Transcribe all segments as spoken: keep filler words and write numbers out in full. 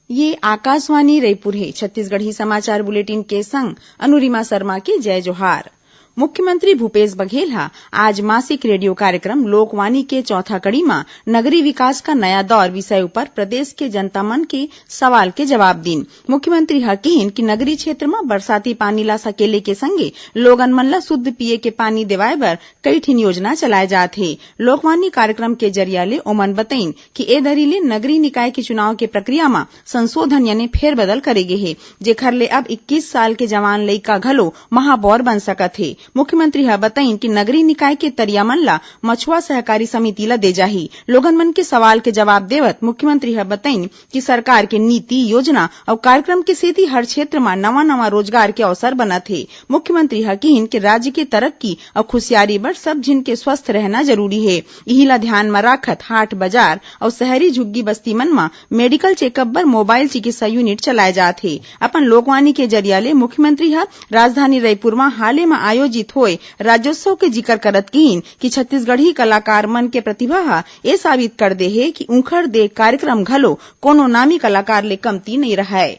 ये आकाशवाणी रईपुर हे। छत्तीसगढ़ी समाचार बुलेटिन के संग अनुरिमा शर्मा के जय जोहार। मुख्यमंत्री भूपेश बघेल ह आज मासिक रेडियो कार्यक्रम लोकवाणी के चौथा कड़ी म नगरी विकास का नया दौर विषय ऊपर प्रदेश के जनता मन के सवाल के जवाब दीन। मुख्यमंत्री ह किहिन कि नगरी क्षेत्र म बरसाती पानी ला सकेले के संगे लोगन मन ला शुद्ध पीये के पानी देवाय बर कई ठिन योजना चलाए जात हे। लोकवाणी कार्यक्रम के जरिया ले ओमन बतईन कि ए दरी ले नगरीय निकाय के चुनाव के प्रक्रिया म संशोधन यानी फेरबदल करे गे हे, जेखर ले अब इक्कीस साल के जवान लइका घलो महापौर बन सकत हे। मुख्यमंत्री ह बतईन कि नगरीय निकाय के तरिया मन ला मछुआ सहकारी समिति ला दे जाही। लोगन मन के सवाल के जवाब देवत मुख्यमंत्री ह बतईन कि सरकार के नीति, योजना अउ कार्यक्रम के सेती हर क्षेत्र म नवा-नवा रोजगार के अवसर बनत हे। मुख्यमंत्री ह किहिन कि राज्य के तरक्की अउ खुशियारी बर सब झिन के स्वस्थ रहना जरूरी हे। इही ला ध्यान म राखत हाट बाजार अउ शहरी झुग्गी बस्ती मन म मेडिकल चेकअप बर मोबाइल चिकित्सा यूनिट चलाए जात हे। अपन लोकवाणी के जरिया ले मुख्यमंत्री ह राजधानी रईपुर म हाले म आयोजित होए राज्योत्सव के जिकर करत किहिन कि छत्तीसगढ़ी कलाकार मन के प्रतिभा ह ए साबित कर दे हे कि उंखर दे कार्यक्रम घलो कोनो नामी कलाकार ले कमती नइ रहय।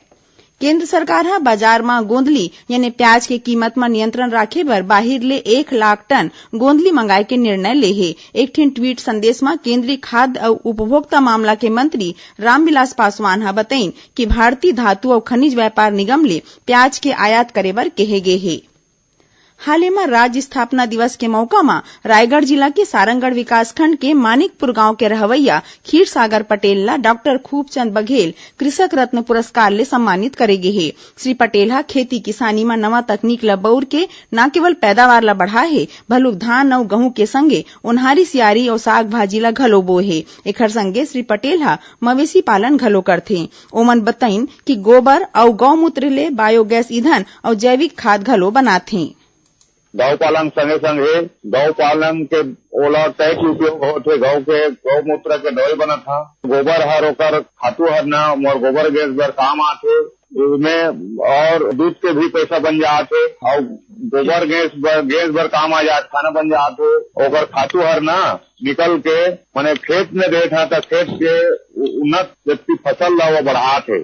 केंद्र सरकार ह बाजार म गोंदली यानी प्याज के कीमत म नियंत्रण राखे बर बाहिर ले एक लाख टन गोंदली मंगाए के निर्णय ले हे। एक ठिन ट्वीट संदेश म केंद्रीय खाद्य अउ उपभोक्ता मामला के मंत्री रामविलास पासवान ह बतईन कि भारतीय धातु अउ खनिज व्यापार निगम ले प्याज के आयात करे बर केहे गे हे। हाले म राज्य स्थापना दिवस के मौका म रायगढ़ जिला के सारंगढ़ विकासखंड के मानिकपुर गांव के रहवैया खीरसागर पटेल ला डॉक्टर खूबचंद बघेल कृषक रत्न पुरस्कार ले सम्मानित करे गे हे। श्री पटेल ह खेती किसानी म नवा तकनीक ल बउर के न केवल पैदावार ल बढ़ाए हे, भलुक धान अउ गहूं के संगे ओन्हारी सियारी अउ साग भाजी ल घलो बोए हे। एखर संगे श्री पटेल ह मवेशी पालन घलो करथे। ओमन बतईन कि गोबर अउ गौमूत्र ले बायोगैस ईंधन अउ जैविक खाद घलो बनाथे। गौ पालन संगे संगे गौ पालन के ओला टैक्स उपयोग होथे, गौ के गौमूत्र के दवाई बनत ह, गोबर हर ओकर खातू हर ना मोर गोबर गैस बर काम आथे, इसमें और दूध के भी पैसा बन जात हे और गोबर गैस बर, गैस बर काम आ जात, खाना बन जात हे। ओकर खातू हर ना निकल के मने खेत में देत ह त खेत के उ-, उन्नत जबकि फसल ला वो बढ़ात हे।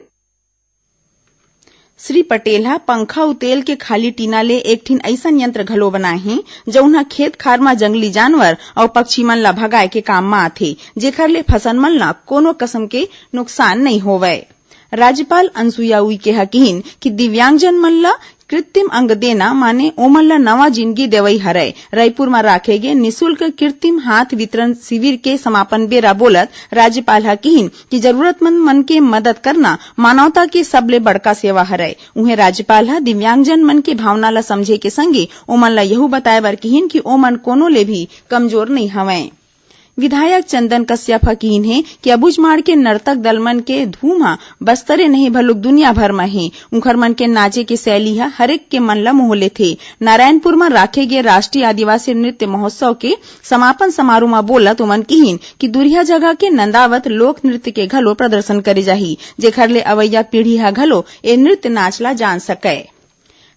श्री पटेल ह पंखा अउ तेल के खाली टीना ले एक ठिन अइसन यंत्र घलो बनाए हे, जउन ह खेत खार म जंगली जानवर अउ पक्षी मन ला भगाए के काम म आथे, जेखर ले फसल मन ला कोनो किसम के नुकसान नइ होवय। राज्यपाल अनुसुईया उइके ह किहिन कि दिव्यांगजन मन ला कृत्रिम अंग देना माने ओमन ला नवा जिनगी देवई हरय। रईपुर म राखे गे निशुल्क कृत्रिम हाथ वितरण शिविर के समापन बेरा बोलत राज्यपाल ह किहिन कि जरूरतमंद मन के मदद करना मानवता के सबले बड़का सेवा हरय। उहें, राज्यपाल ह दिव्यांगजन मन के भावना ला समझे के संगे ओमन ला यहू बताए बर किहिन कि ओमन कोनो ले भी कमजोर नइ हवंय। विधायक चंदन कश्यप ह किहिन हे कि अबूझमाड़ के नर्तक दल मन के धूम ह बस्तरे नहीं भलुक दुनिया भर म हे। उंखर मन के नाचे के शैली ह हरेक के मन ल मोह लेथे। नारायणपुर म राखे गे राष्ट्रीय आदिवासी नृत्य महोत्सव के समापन समारोह म बोलत ओमन किहिन कि दुरिहा जगह के नंदावत लोक नृत्य के घलो प्रदर्शन करे जाही, जेखर ले अवइया पीढ़ी ह घलो ए नृत्य नाच ल जान सकय।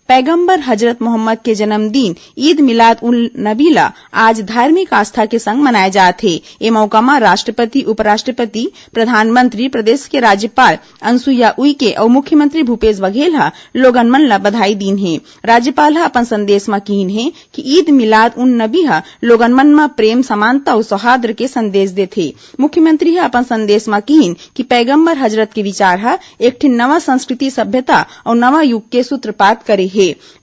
पैगंबर हजरत मोहम्मद के जन्मदिन ईद मिलाद उल नबी ला आज धार्मिक आस्था के संग मनाए जात हे। ए मौका म राष्ट्रपति, उपराष्ट्रपति, प्रधानमंत्री, प्रदेश के राज्यपाल अनुसुईया उइके अउ मुख्यमंत्री भूपेश बघेल ह लोगन मन ला बधाई दीन हे। राज्यपाल ह अपन संदेश म किहिन हे कि ईद मिलाद उन नबी ह लोगन मन म प्रेम, समानता अउ सौहार्द के संदेश देथे। मुख्यमंत्री ह अपन संदेश म किहिन कि पैगंबर हजरत के विचार ह एक ठिन नवा संस्कृति, सभ्यता अउ नवा युग के सूत्रपात करे हे।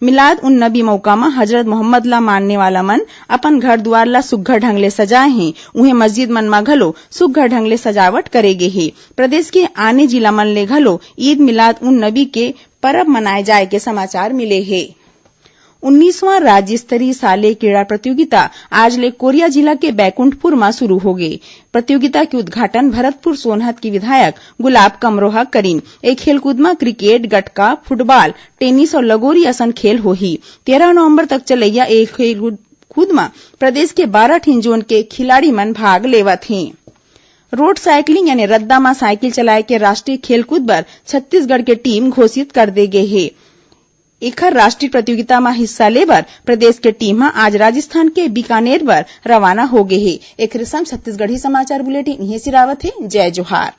मिलाद उन नबी मौका म हजरत मोहम्मद ला मानने वाला मन अपन घर दुआर ला सुग्घर ढंग ले सजाए हें। उहें, मस्जिद मन म घलो सुग्घर ढंग ले सजावट करे गे हे। प्रदेश के आने जिला मन ले घलो ईद मिलाद उन नबी के परब मनाए जाए के समाचार मिले हे। उन्नीसवाँ राज्य स्तरीय साले क्रीड़ा प्रतियोगिता आज ले कोरिया जिला के बैकुंठपुर म शुरू होगे। प्रतियोगिता के उद्घाटन भरतपुर सोनहत के विधायक गुलाब कमरो ह करिन। ए खेलकूद म क्रिकेट, गटका, फुटबॉल, टेनिस अउ लगोरी असन खेल होही। तेरह नवंबर तक चलइया ए खेलकूद म प्रदेश के बारह ठिन जोन के खिलाड़ी मन भाग लेवत हें। रोड साइकिलिंग यानी रद्दा म साइकिल चलाए के राष्ट्रीय खेलकूद बर छत्तीसगढ़ के टीम घोषित कर दे गे हे। एखर राष्ट्रीय प्रतियोगिता म हिस्सा ले बर प्रदेश के टीम ह आज राजस्थान के बीकानेर बर रवाना हो गे हे। एखरे संग छत्तीसगढ़ी समाचार बुलेटिन इहें सिरावत हे। जय जोहार।